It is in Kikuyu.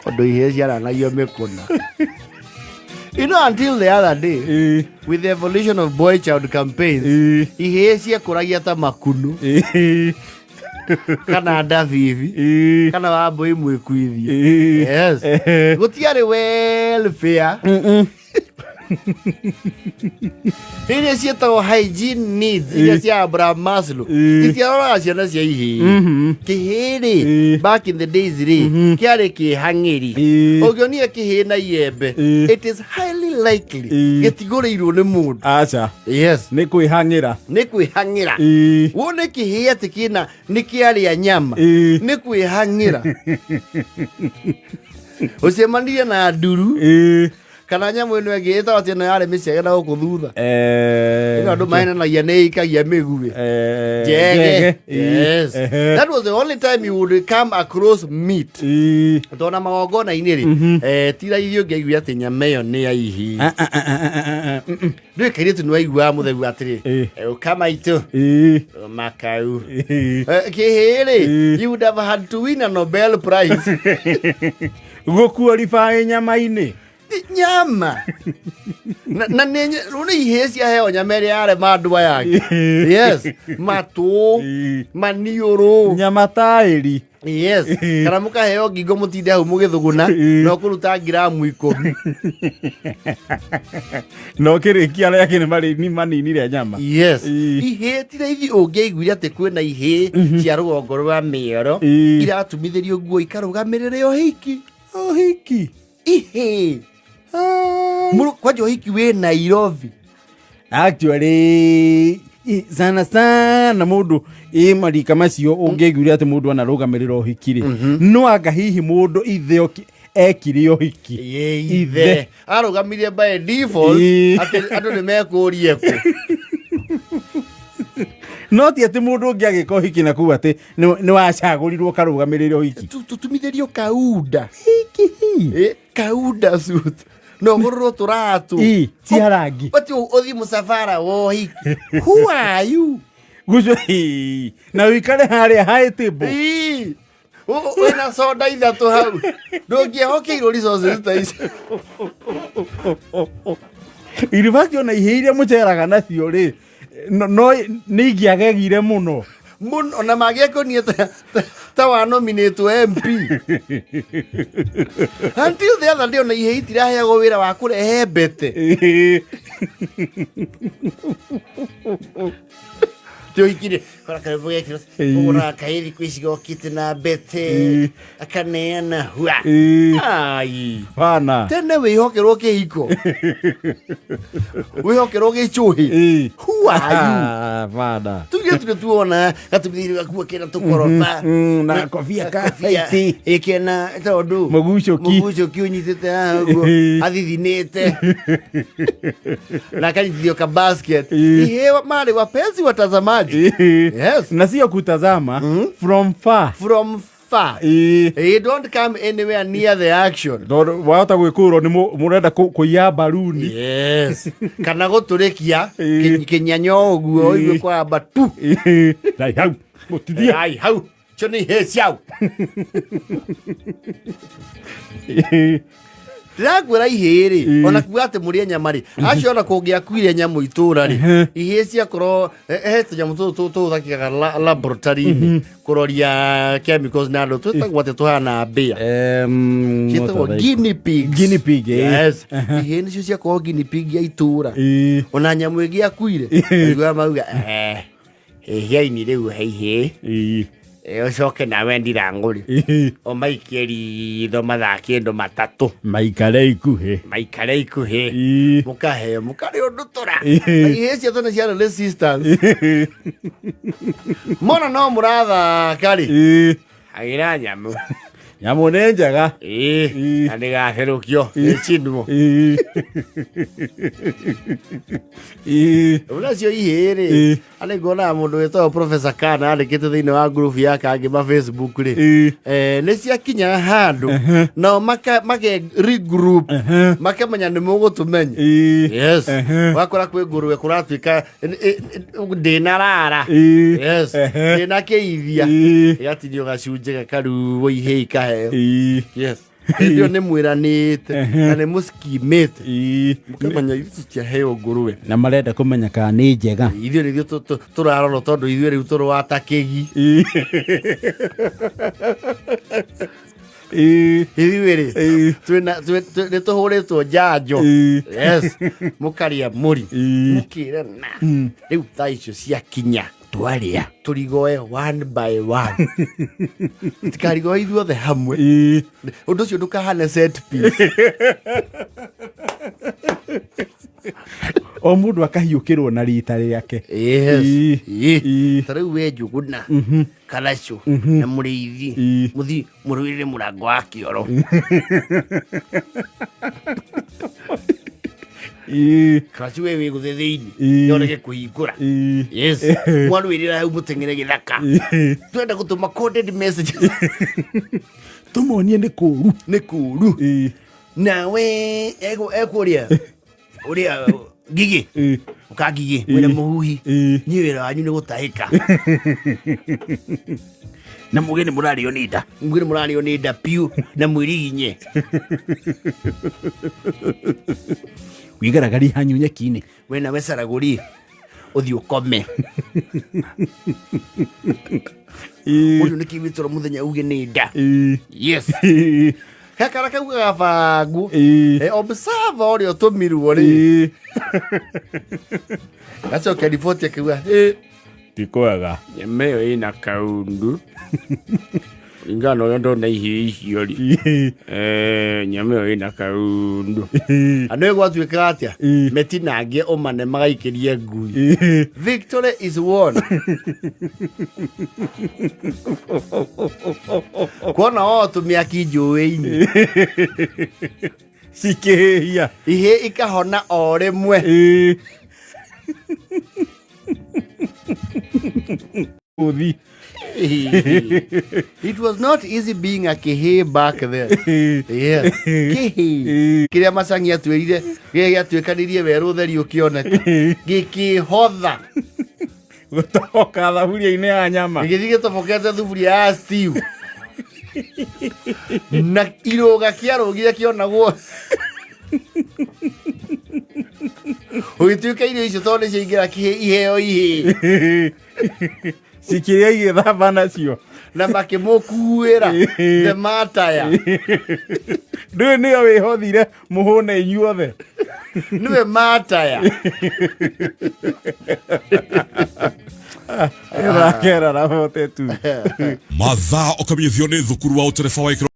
Tondũ ihĩĩ ciaranagio mĩkũna. Until the other day, with the evolution of boy child campaigns, ihĩĩ ciekũragia ta makunu kana ndabibi kana wambũi mwĩkuithie. Yes, gũtiarĩ welfare iria ciĩtagwo hygiene needs iria cia Abraham Maslow, itiaroraga ciana cia ihĩĩ. Kĩhĩĩ rĩ, back in the days rĩ, kĩarĩ kĩhang'ĩri. Ũngĩonire kĩhĩĩ na iembe, it is highly likely gĩtigũrĩirwo nĩ mũndũ. Aca. Yes. Nĩ kwĩhang'ĩra. Nĩ kwĩhang'ĩra. Wone kĩhĩĩ atĩ kĩna nĩ kĩarĩa nyama, nĩ kwĩhang'ĩra. Ũcemanirie na nduru kana nyamũ ĩno ĩngĩ ĩtagwo atĩ ĩno yarĩ mĩcege na gũkũ thutha, ĩno andũ mahenanagia nĩ ĩikagia mĩguĩ. Njege. Yes, that was the only time you would come across meat, tondũ magongona-inĩ rĩ, ti raithi ũngĩaiguire atĩ nyama ĩyo nĩ ya ihĩĩ. Ndũĩ kairĩtu nĩ waiguaga mũtheu atĩrĩ, "Ũka maitũ makau." Kĩhĩĩ rĩ, you would have had to win a Nobel Prize. Gũkuorify nyama-inĩ. Nyama na nĩ rĩu nĩ ihĩĩ ciaheo nyama ĩrĩa yarema ndua yake. Yes, matũ, maniũrũ. Nyama taĩri. Yes, kana mũkaheo ngingo mũtinde hau mũgĩthuguna na ũkũruta ngiramu 10. Na ũkĩrĩkia arĩa angĩ nĩ marĩ maninire nyama. Yes. Ihĩĩ ti raithi ũngĩaiguire atĩ kwĩna ihĩĩ cia rũgongo rwa mĩoro iratumithĩrio nguo ikarũgamĩrĩra ũhiki. Ũhiki. Ihĩĩ. Kwanja ũhiki wĩ Nairobi. Actually, sana sana mũndũ ĩ marika macio ũngĩaiguire atĩ mũndũ anarũgamĩrĩra ũhiki rĩ, no anga hihi mũndũ ithe ekire ũhiki. Ĩ, ithe arũgamirie by default atĩ andũ nĩ mekũrie kũ. No ti atĩ mũndũ ũngĩ agĩka ũhiki na kuu atĩ nĩ wacagũrirwo karũgamĩrĩre ũhiki. Tũtumithĩrio kaunda. Hiki. Ĩ, kaunda suit no ũgũrĩrwo tũratũ. Ĩ, cia rangi. But ũthiĩ mũcabara wa ũhiki, who are you? Guco ĩ, na ũikare harĩa high table. Ĩ, wĩna soda ithatũ hau, ndũngĩehokeirwo resources ta ici. In fact, ona ihĩ iria mũceraga nacio rĩ, no nĩ ingĩagegire mũno. Mũno ona mangĩakonie ta wa nominatwo MP. Until the other day, ona ihĩ itiraheagwo wĩra wa kũrehe mbete. Ti ũhiki-rĩ, kora karĩmbo gekĩrwo ũgũraga kaĩ thikũ ici gokĩte na mbete akaneana hua. Ai. Bana. Tene wĩhokerwo kĩhiko, wĩhokerwo gĩcũhĩ. Who are you? Ah, bana. Tuge tuge tuona gatumithĩrio gakuo kena tũkoroba. Na kobia ka white. Ĩ, kena tondũ Mũgucũki. Mũgucũki ũnyitĩte haha ũguo, athithinĩte na akanyitithio ka basket. Ihe marĩ wapenzi watazamaji. Yes. Na sio kutazama from far. From far. You don't come anywhere near the action. Tondũ wahota gwĩkũrwo nĩ mũrenda kũiya mbaruni. Yes, kana gũtũrĩkia kĩnyanyo ũguo ũigue kwamba tu. Dai hau mũtithie. Ai hau cio nĩ ihĩĩ ciao. Ndĩrakwĩra ihĩĩ rĩ, ona kuga atĩ mũrĩe nyama rĩ, acio ona kũngĩakuire nyamũ itũra rĩ, ihĩĩ ciakorwo he tũnyamũ tũtũ tũthakĩkaga laboratory-inĩ kũroria chemicals na andũ twĩtagwo atĩ tũhana mbĩa, ciĩtagwo guinea pigs. Guinea pig, ĩ. Yes, ihĩĩ nĩcio ciakorwo guinea pig ya itũra. Ona nyamũ ĩngĩ yakuire, aiguaga mauga, "Hĩhĩaini rĩu heihĩ." Ũcoke nawe ndirangũri ũmaikie ritho mathaa kĩndũ 3. Maikare ikuhĩ. Maikare ikuhĩ. Mũkaheo mũkarĩ ũndũ tũra. Na ihĩĩ cio tene ciarĩ resistance mona no mũrathaka rĩ, agĩra nyamũ. Nyamũ nĩ njega. Ĩĩ, Ĩĩ. na ndĩgatherũkio ĩcinwo. Ĩĩ. Ĩĩ. Ũnacio ihĩĩ rĩ, Ĩĩ. arĩ nguonaga mũndũ wĩtagwo Professor Kana andĩkĩte thĩinĩ wa ngurubu ya Kangĩma Facebook rĩ, Ĩĩ. Nĩ ciakinya handũ nao make regroup, makamenya nĩ mũgũtũmenya. Ĩĩ. Yes. Ehe. Wakora kwĩ ngũrwe kũratuĩka ndĩna rara. Ĩĩ. Yes. Ndĩna kĩithia. Ĩĩ. Ĩgatinio gacunjĩ gakaruo ihĩĩ ikaheo. Ĩĩ. Yes. Hĩndĩ ĩyo nĩ mwĩranĩte na nĩ mũskimĩte. Ĩĩ. Mũkamenya ithuĩ tũtiaheo ngũrwe. Na marenda kũmenya kana nĩ njega. Ithuĩ nĩ ithuĩ tũrarorwo tondũ ithuĩ rĩu tũrũa kĩgi. Ĩĩ. Ĩĩ. Ithuĩ rĩ, Ĩĩ. nĩ tũhũrĩtwo njanjo. Ĩĩ. Yes. Mũkarĩa mũri. Ĩĩ. Mũkĩrana. Rĩu thaa icio ciakinya. Twarĩa. Tũrigoe one by one. Tikarigoe ithuothe hamwe. Ĩĩ. Ũndũ ũcio ndũkahane set piece. O mũndũ akahiũkĩrwo na rita rĩake. Yes. Ĩĩ. Ĩĩ. Ĩĩ. Ta rĩu we Njũgũna, Karacũ na Mũrĩithi, Ĩĩ. mũthiĩ mũrũĩrĩre mũrango wa kĩoro. Ĩĩ. Karacũ we wĩ gũthĩ thĩinĩ, Ĩĩ. yorege kũhingũra. Ĩĩ. Yes. Mwarũĩrĩra hau mũteng'ere gĩthaka. Ĩĩ. Twenda gũtũma coded messages. Tũmonie nĩ kũũru. Nĩ kũũru. Ĩĩ. Nawe ekũrĩa ũrĩa ngigĩ. Ĩĩ. Ũkangigĩ mwĩna mũhuhi. Ĩĩ. Niĩ wĩra wanyu nĩ gũtahĩka. Na muge nĩ mũrarĩo nĩ nda. Muge nĩ mũrarĩo nĩ nda piũ na mwĩriginye. Wigaragarie hanyu nyeki-inĩ. We nawe caragũri ũthiĩ ũkome. Ĩĩ. Ũyũ nĩ kĩwĩtũra mũthenya uge nĩ nda. Ĩĩ. Yes. Ĩĩ. Gakara kau gabangwo. Ĩĩ. Observer ũrĩa ũtũmirwo rĩ. Ĩĩ. Gacokia riboti akiuga ĩ Ti kwega. Nyama ĩyo ĩna kaundu kũringana na ũrĩa ndona ihĩĩ icio rĩ. Ĩĩ. Nyama ĩyo ĩna kaundu. Ĩĩ. Andũ gwatuĩkaga atĩa? Ĩĩ. Metinangie ũmane magaikĩrie ngui. Ĩĩ. Victory is won. Kuona o tũmĩaki njũĩ-inĩ. Cikĩhĩhia. Ihĩĩ ikahona o rĩmwe. Ĩĩ. Uthi. It was not easy being a kĩhĩĩ back then. Yeah. Kĩhĩĩ. Kĩrĩa Macang'i atwĩrire gĩrĩa gĩatuĩkanirie werũ ũtheri ũkĩoneka. Gĩkĩhotha. Gũtoboka thaburia-inĩ ya nyama. Gĩgĩthiĩ gĩtobokete thuburia ya stew. Na irũga kĩarũgire kĩonagwo. Ũgĩtuĩka irio icio tondũ nĩciaingĩra kĩhĩ iheo ihĩĩ. Cikĩrĩa igĩthamba nacio. Na makĩmũkuĩra the mataya. Ndũĩ nĩyo wĩhothire mũhũne inyuothe. Nĩwe mataya. Ĩrakera rabote tu. Mathaa ũkamenyithio nĩ thukuru wa ũtereba wa ikĩro.